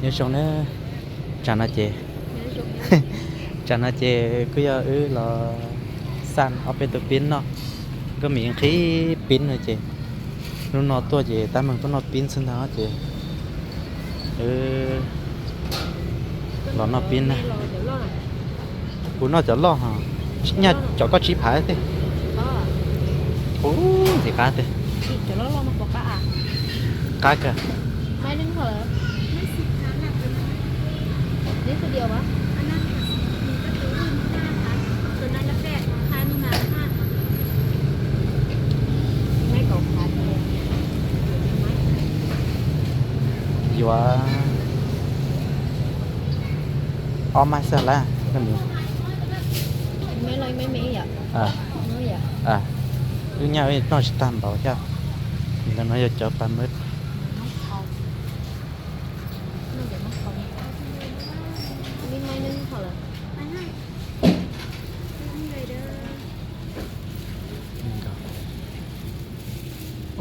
Nyob zoo na, tsam no ces, tsam no ces kuj yog wb los xaj ob peb tus pib noj, koj mis nqhis pib no ces, hnub no tuaj ces tab meeg tuaj noj pib xwb ntag ces wb los noj pib na. Kuv noj cov loj hos, nyaj cov koj tsib phav thiab. Ub, ntxim qab tiag. Qab kawg. Yuav ob mab xwb lawm. Wb nyaj noj tsis tag npaum thiab. Ntawm no yog cov pas mab.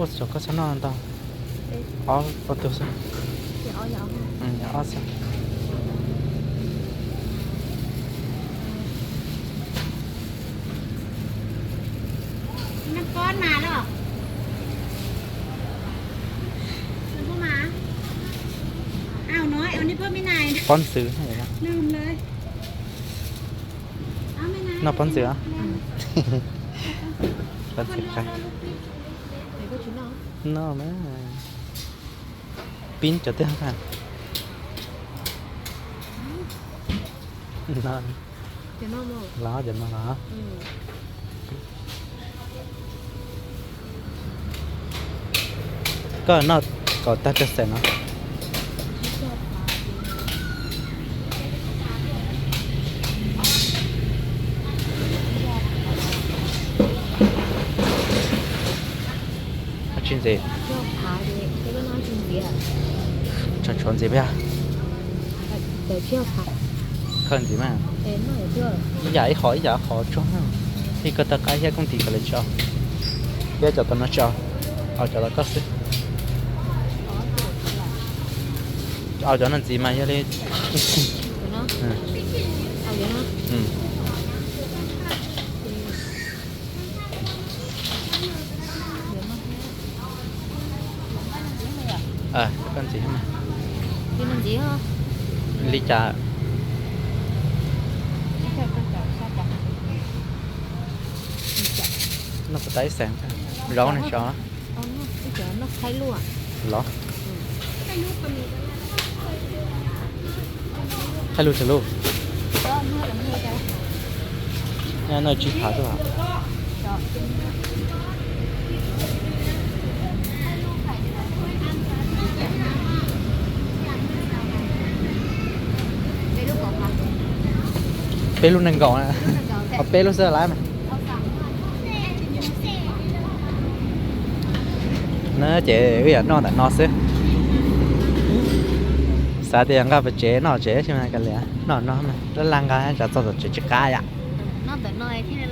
Ua tsaug koj txhob noj ntau. Ob tug xwb. Ob xwb. Pob ntxwv. Noj pob ntxwv. Pob ntxwv qab. Noj mas. Pib cov twg? Los cov no los. Koj noj kom tag rau xees no. Tsis ntxim. Tshuav ntxim peb. Khaws ntxim mas. Ib yam ib qho ib yam qho tsuag. Ib koj tau qab thiab koj ntim kom lawv tso. Thiab cov tom no tso. Au cov los koj xwb. Au cov no ntxiv mas yog li. Koj ntxiv mas. Li cas? Noj puas tas ib xees? Zaub ne tso. Los. Thaij lub thaij lub. Noj tsib phav xwb. Peb lub nees nkaum na. Peb lub xwb lawm mas. Na ces wb yam noj ntawm no xwb. Xav tias nqa pem tsev noj tsev xwb mas kav liam noj no mas laj laj nqa tsav txog tom tsev tsis qab yom.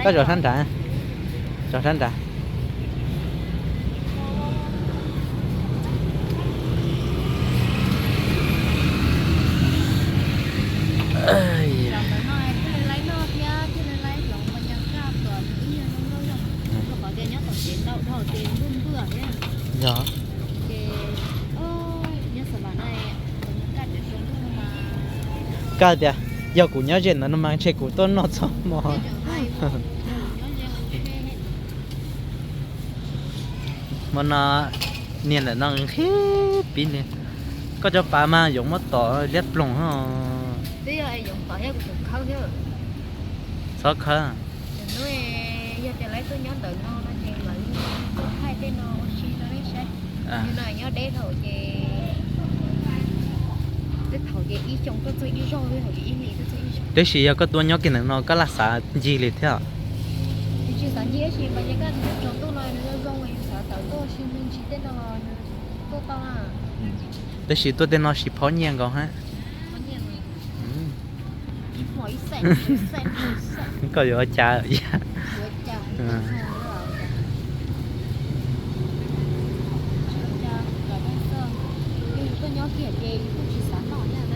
Koj zaum sab nrad, zaum sab nrad. Yog. Koj tias yog kuv nyob ze ntawm no mas ntshe kuv tuaj noj txhua hmo. Hmo no niag ntawm no nqhis pib li. Koj cov pas mas yoov muab tom liab ploog. Txhob khawb. Tab sis yog koj tuaj nyob kiag ntawm no koj laj xav ncig li thiab. Tab sis tuaj tej no siv phob nyiaj nkaus hab. Koj yuav ua cas? Ua cas? Ua cas? Koj nyob kiag ces kuj tsis xav noj thiab.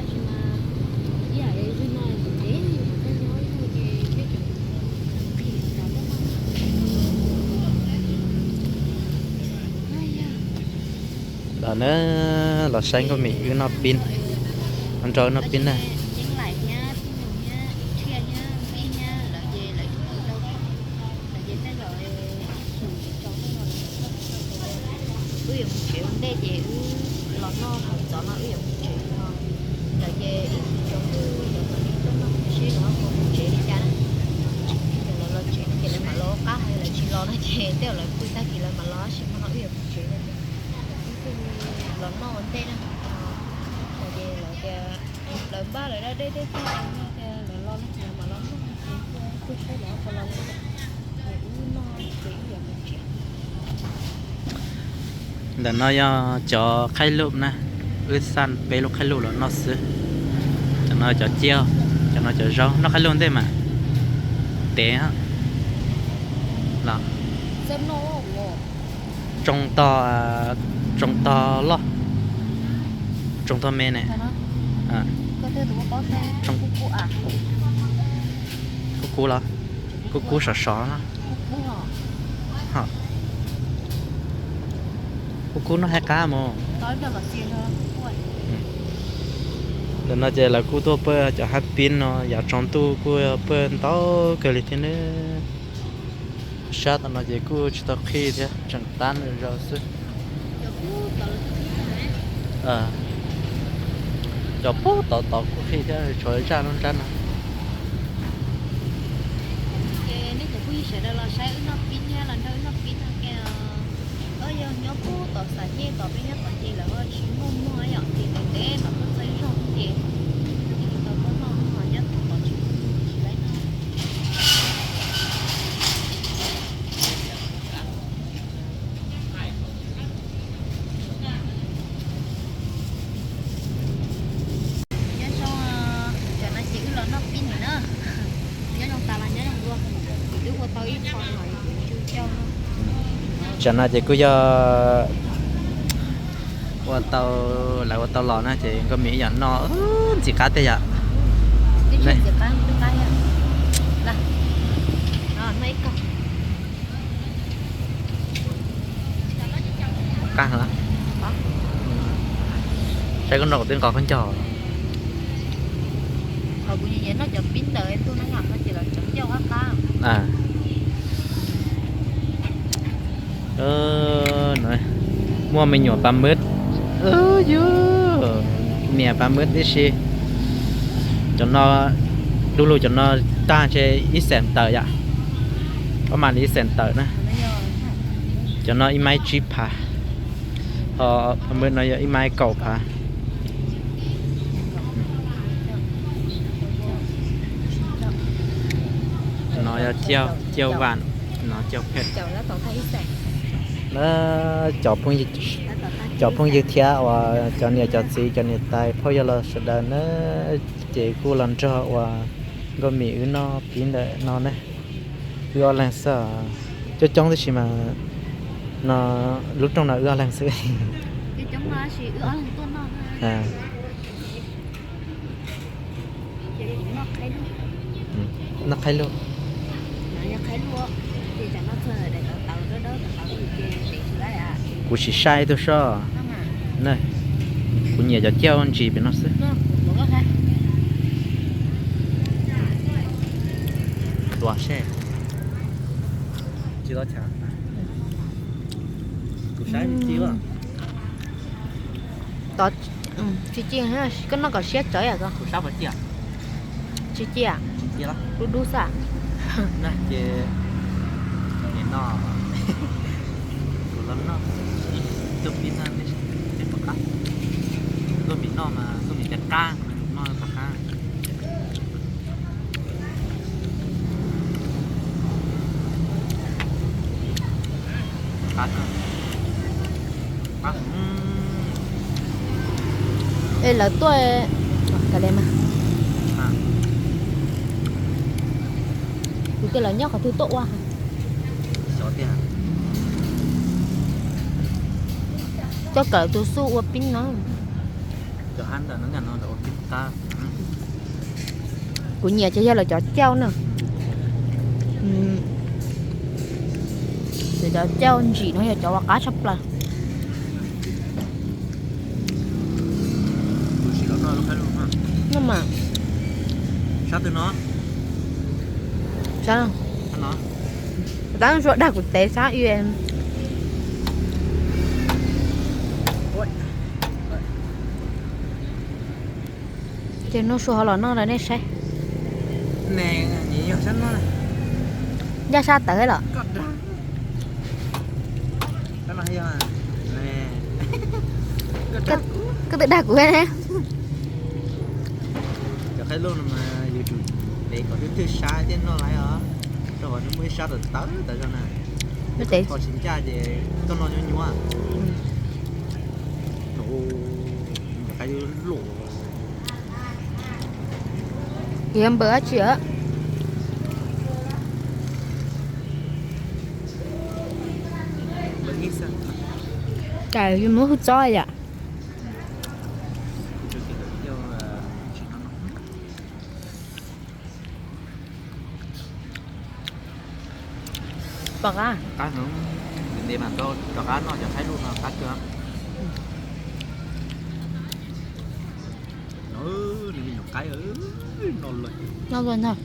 Los na, los saib Nkauj Mim wb noj pib, nrog wb noj pib na. Wb yuav mus tsev ua ntej ces wb los noj txog no wb yuav mus tsev no. Lawm ces ib tsoom kuj yuav mam li tuaj noj seb lawv ho mus tsev li cas na. Ces lawv los tsev no ces lawv mam los qab, lawv tsis los no ces tej zaum lawv pw tag kis lawv mam los, tab sis hmo no wb yuav mus tsev no ces wb thiaj li los noj ua ntej na. Ces lawv tias lawv npaj lawv da dej tej tag no ces lawv los no ces lawv mam los noj ces kuj seb lawv ho puas los noj. Ces wb noj ces wb yuav mus tsev. Ntawm no yog cov qhaib luj na, wb xaj peb lub qhaib luj los noj xwb. Cov no cov ciaj, cov no cov zaub. Noj qhaib luj ntej mas tev los. Tsoo tog, tsoo tog loj, tsoo tog me ne. Kub kub los, kub kub sov sov no. Kub kub noj haib qab mus. Ntawm no ces lawv kuj tuaj pawj cov hab pib no, yav tsaus ntuj kuj pawj ntau kawg li thiab ne. Sab tom no ces kuj tsis tau qhib thiab, tseem tab nws zaus xwb. Cov pub tod tod kuj qhib thiab, tshuav zaj nruab nrab no. Ces nej cov phooj ywg sawv daws los saib wb noj pib thiab los nrog wb noj pib no ke. Yog nyob pub tom xam nyej tom peb nyob tom ces lawv ho tsis muaj muag yom, ces ntev ntev mam tuaj txog ib zaug ces cia li tau tuaj noj, nyob tom tsis muaj muag tsis laib noj. Nyob zoo, tam no ces wb los noj pib ntawm na. Nyob zoo tas los nyob zoo dua, twb ua tau ib qho no, tsum cau no. Tam no ces kuj yog ua tau, lawv ua tau los na ces Nkauj Mim yom noj ntxim qab tiag yom. Ntxim qab, ntxim qab yom. Noj ib ko. Qab heev. Saib koj nrog kuv twb nqos khaub ncaug. Muaj me nyuam pas mub, yus niam pas mub tib si. Cov no, du lug cov no tag ntshe ib xees tawm yom. Pab mam li ib xees tawm na. Cov no ib maib tsib phav, ho pas mub no yog ib maib kaum phav. No yog ciaj, ciaj vam, no ciaj phem. Cov phooj ywg thiab uas cov niam cov txiv cov niam tais phauj yawg los sawv daws na, ces kuj los nrog uas Nkauj Mim wb noj pib ntawm no ne. Wb ob leeg xwb, coob coob tib si mas no, lub rooj no wb ob leeg xwb. Noj qhaib luj. Kuv sim saib ib tug soj. Kuv nyiam cov ciaj ntsis pem no xwb. Tua seb. Tsis tau chav. Kuv saib tsis tau. Tsis ci, koj noj kom siab tsawv yom. Kuv sab puas ci? Tsis ci, dub dub xwb. Ces no, kuv los noj ib tug pib na, nej saib puas qab. Nkauj Mim noj mas Nkauj Mim tias qab, noj puas qab. Es lawv tuaj, kuv tias lawv nyob qhov twg tuaj ua. Coj kawm tus xub ua pib no. Kuv nyiam ces yog lawv cov cauj na. Lawv cov cauj ntsim no yog cov uas qab tshaj plaws. Noj mas. Sab twg no? Sab no. Tab suav dag kuv tev sab ib. Ces Nuj Sua ho los noj rau nej saib. Ncaj sab tawv los? Koj twb dag kuv ne. Cov qaib luj no mas yus tsum tev kom twb twg sab thiaj noj laiv os, rau qhov nws muaj ib sab tawv tawv tawv zog na. Tsis ncaj ces koj noj nyuaj nyuaj. Cov qaib luj. Yuav npawg dab tsi os? Cas yus muab hwj txob yom? Pom qab. Qab heev, ntev mas tau rov qab noj cov qaib luj no qab kawg. Nws me nyuam qaib, noj luaj ntag.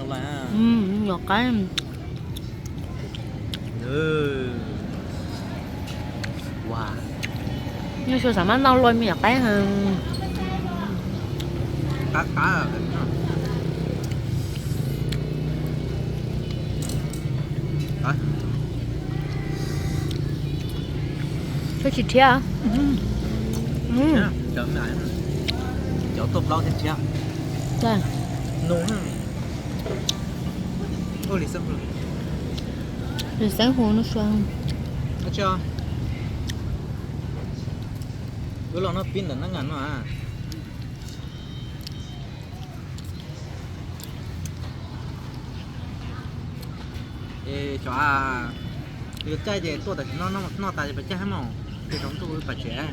Me nyuam qaib. Nws xav mas noj luaj me nyuam qaib. Qab qab. Tsis rhiab. Cov tuaj plaub thiab rhiab. Lis Xeeb hu Nuj Sua. Wb los noj pib ntawm Nab Ngas no a. Es xyov, yuav caij ces tuaj tam sim no, noj tas ces pais caij hab mas, ces tsaus ntuj pais tsev.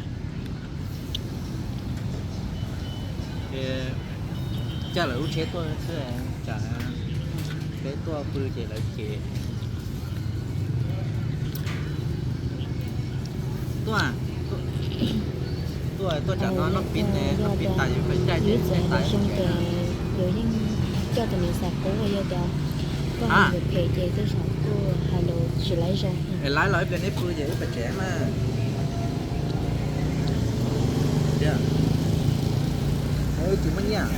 Ces caij lawv lub tsheb tuaj xwb, tsam peb tuaj pw ces lawv ces. Tuaj, tuaj, tuaj tsam no noj pib ne, noj pib tas ces pais caij ces caij tas. Yus yeej coj tus niam xav qub yog tias koj tus phem ces tej zaum kuj hais lus tsis laib zoo. Es laib los ib pliag neb pw ces wb pais tsev mas. Tsis muaj nyiaj.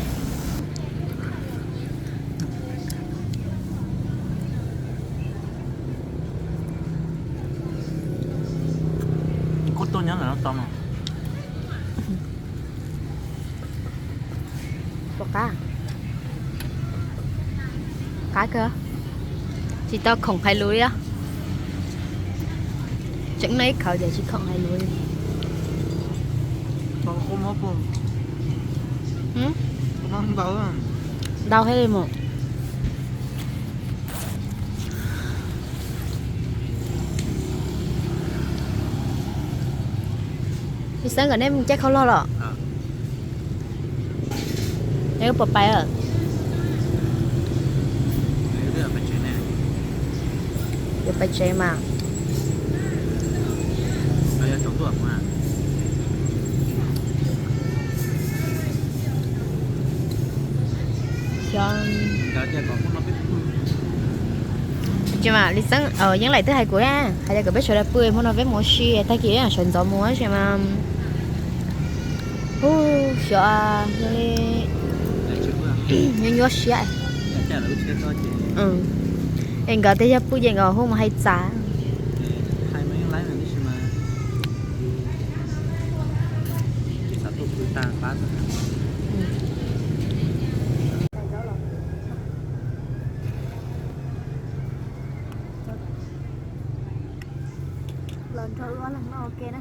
Kuj tuaj nyob ntawm no tau no. Puas qab? Qab kawg. Tsis tau khoom hais lus li. Tseem noj ib khawv ces tsis khoom hais lus li. Ntau heev li mus. Lis Xeeb, kom nej mus caij khau log los? Nej puas pais? Yuav pais tsev mas. Tsis mas Lis Xeeb, Yeeb Laim twb hais kuv hais tias kom peb sawv daws pw hmo no peb mus ua si, tag kis sawv ntxov mus tab sis mas, hu, xyov, zoo li nyuaj nyuaj siab. Es nkawd tias yog pw ces nkawd hu mus hais txav. Los nrog wb ob leeg noj ua ke na.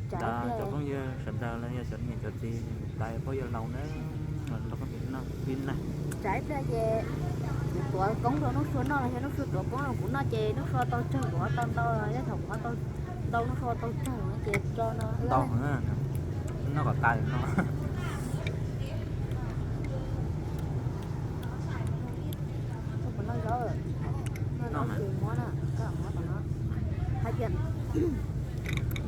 Cov phooj ywg sawv daws los yog cov niam cov txiv, tais phooj ywg laus na, los nrog peb noj pib na. Tsam ib pliag ces kuv tuav koob rau Nuj Sua noj los yog Nuj Sua tuav koob rau kuv noj ces Nuj Sua tau tsawg kuv tau ntau, yog thaum kuv tau ntau Nuj Sua tau tsawg ces tso no. Ntau heev, noj kom tas no. Hais tias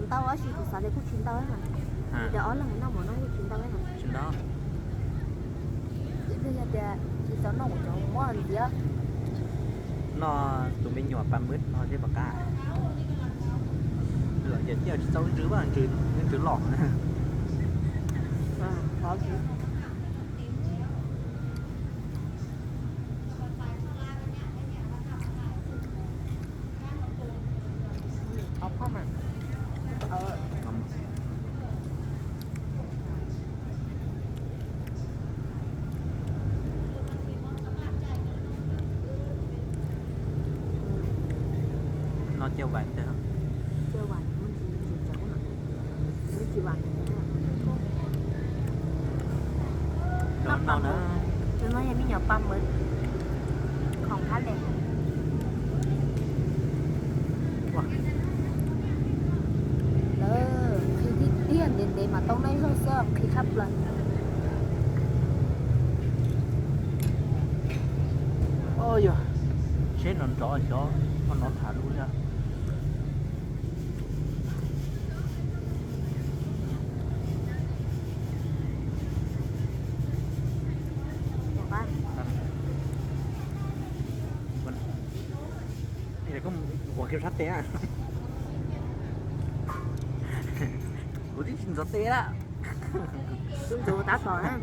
ntau tab sis kuv xav tias kuj tsis ntau mas. Cov ob leeg noj mov no tsis ntau, tsis ntau. Ib pliag yog tias tsis txaus noj kuv cov muab ntxiv. Noj tus me nyuam pas mab no thiab pas qab. Lawm ces tsis txaus ntsws, ntsws los. No coj vas ntag. Coj vas, coj vas. Cov no, cov no yog me nyuam pas mab khoom hab le. Lawv nqhis tiag tiag ntev ntev mas tau noj ib zaug xwb, nqhis tshaj plaws. Yog seb nrov nrov xyov, koj nov tham lus li. Ua kiag sab tes, kuv twb tsis ntxuav tes lawm. Kuv ntxuav tab tom na.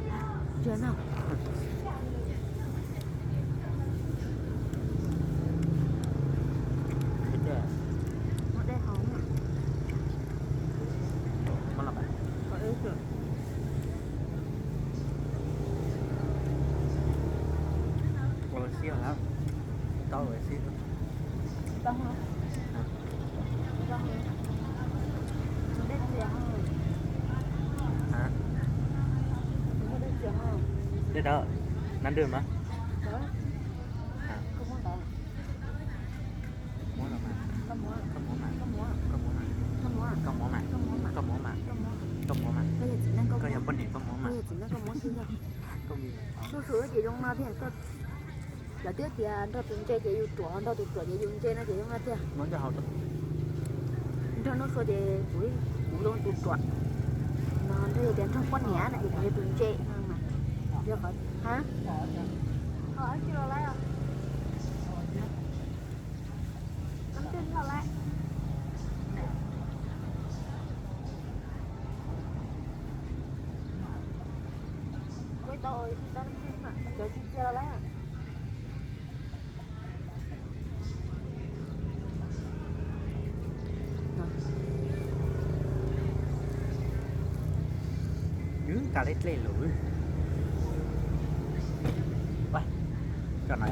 Ua xib hawm, tau ua xib. Dej dawb, nab dwj mas. Koj muab mas, koj muab mas, koj muab mas, koj muab mas, koj muab mas, koj muab mas, koj yog poj niam koj muab mas. Koj muab mas. Nuj Su ces zoo no tiag. Lawv twb tias nrog tus ntse ces yus ruam, nrog tus ruam ces yus ntse no ces zoo no tiag. Nrog Nuj Su ces kuv, kuv zoo tus ruam. No nrog yus tias nrog poj niam no ces kuv yog tus ntse no mas. Yog qhov, ha? Wb, ka leb dlej lawm. Coj no.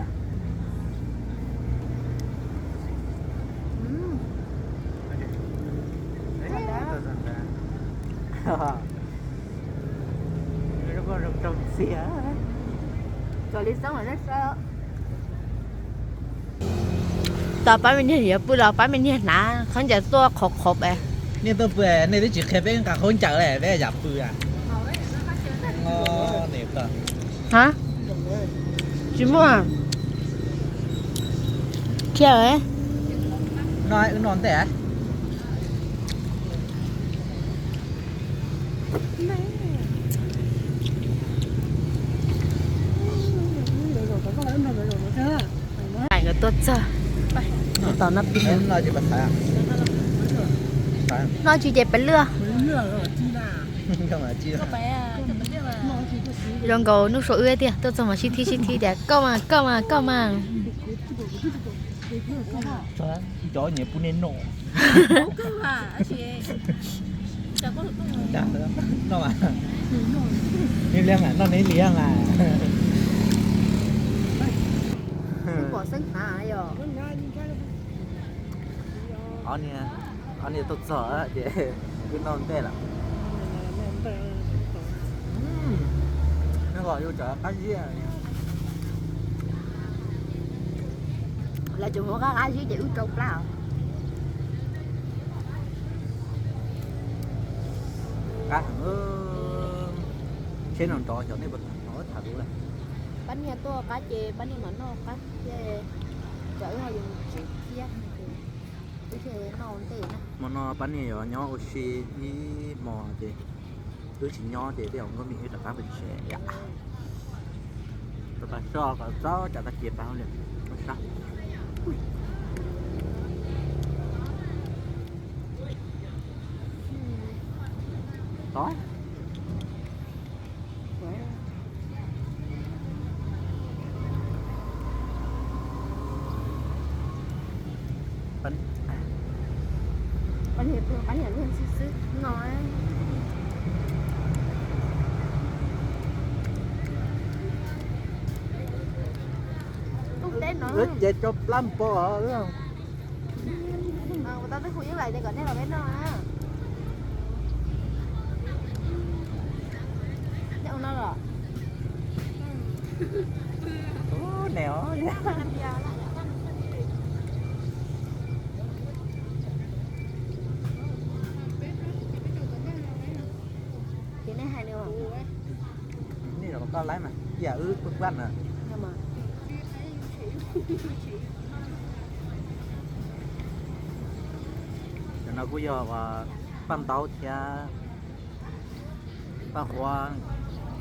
Zoo zoo xiab. Kom li xoob mas nej saib. Tos pab me niag yuav pw los pab me niag hnav khaub ncaws tuaj qhov qhov es. Nej tuaj pw, nej twb tsis qhia peb nqa khaub ncaws li, peb yam pw a. Ha? Tsis muaj. Khiav. No wb noj ntej. Nkawd tuaj txog, tos noj pib. Noj tsis ces peb luaj. Zoo nkaus Nuj Suav wb tiag, tuaj txog mas sib thib sib thib tias koj mas, koj mas, koj mas. Cov nyiam pub nej noj. Noj mas. Noj nej liab mas. Ob niag, ob niag tuaj txog ces wb noj ntej lawm. Nws kom yus cov qab zib. Lawv tseem muab qab qab zib ces wb rau plab os. Qab heev. Tsheb no nrov xyov nej puas tham lus lawm. Pab niag tuaj qab ces pab niag mam noj qab thiab. Cov wb ho yuav mus tsev thiab, wb thiaj noj ntej na. Hmo no pab niag yuav nyob ua si ib hmo ces Wb tsis nyob ces tej zaum nkauj Mim wb rov qab mus tsev yom. Rov qab so kom txog cov tag kis pas hauj lwm. Tod. Wb ces cov plab npo. Kuv tau twb hu Yeej Lais tias kom nej los peb noj na. Nej ua no los? Ub, nej os. Ces nej hais li. Nej los koj laib mas ib yam wb pab pab na. Cov no kuj yog Paj Ntaub thiab Paj Huab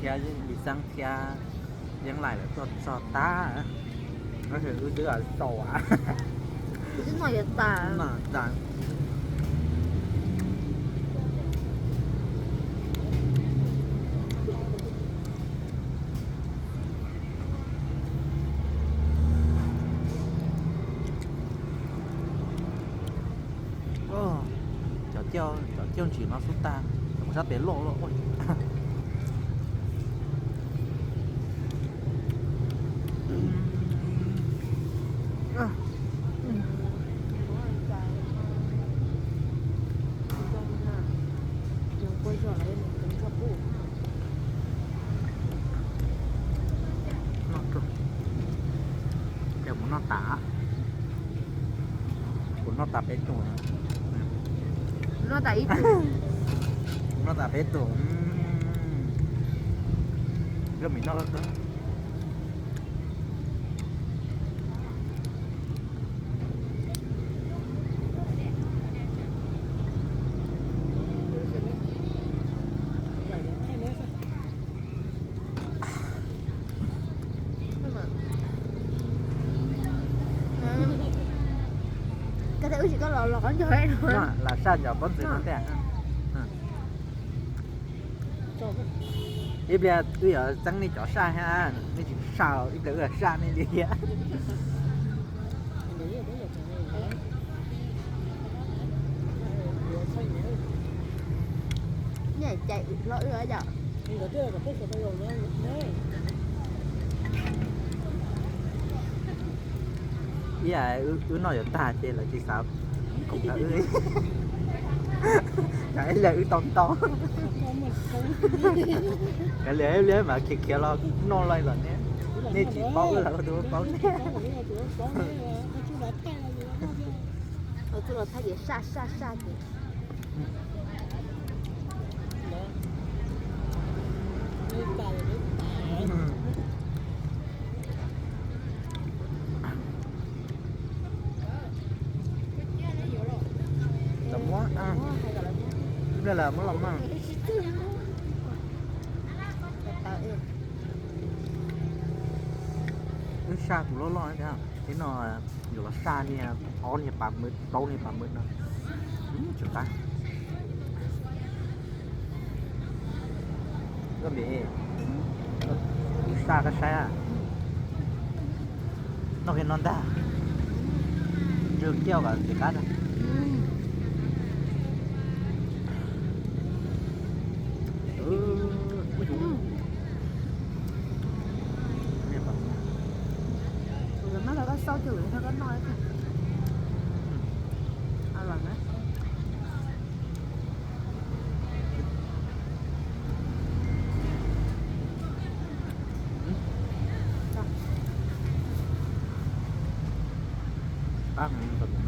thiab Lis Xeeb thiab Yeej Lais lawv tuaj txog tag. Tab sis wb twb xaus. Cov, cov caug ntsis no xub tag, cov sab pem loj loj. Ces kuv noj tas, kuv noj tas peb tug. Noj tas ib tug. Noj tas peb tug. Nkauj Mim noj. Koj thiaj wb tsis tau los los qhov ncauj no. Lam saj nco pob ntxwv no tiag. Ib pliag wb yuav txeeb nej cov saj thiab, nej tsis saj ib pliag wb saj nej li thiab. Niam cais hlob wb yom. Ib yam wb noj yuav tag ces lawv tsis xav koom rau wb. Ib yam wb tau ntau. Kav liam ib pliag mas khiav khiav los noj lawm ne. Nej tsis paub wb los wb twb paub nej. Tus los thaij ces saj saj saj ces. Lawv muab, ib pliag lawv muab los mas. Wb saj kuv loj loj thiab, tib no yuav los saj niag ob niag pas mawv, plaub niag pas mawv no. Tsis qab. Koj Mim, kuv saj koj saib. Noj kiag no ntag. Ntswg kiag kom ntxim qab na. Kuv mam los koj xauj cog lwm no koj noj. Qab heev,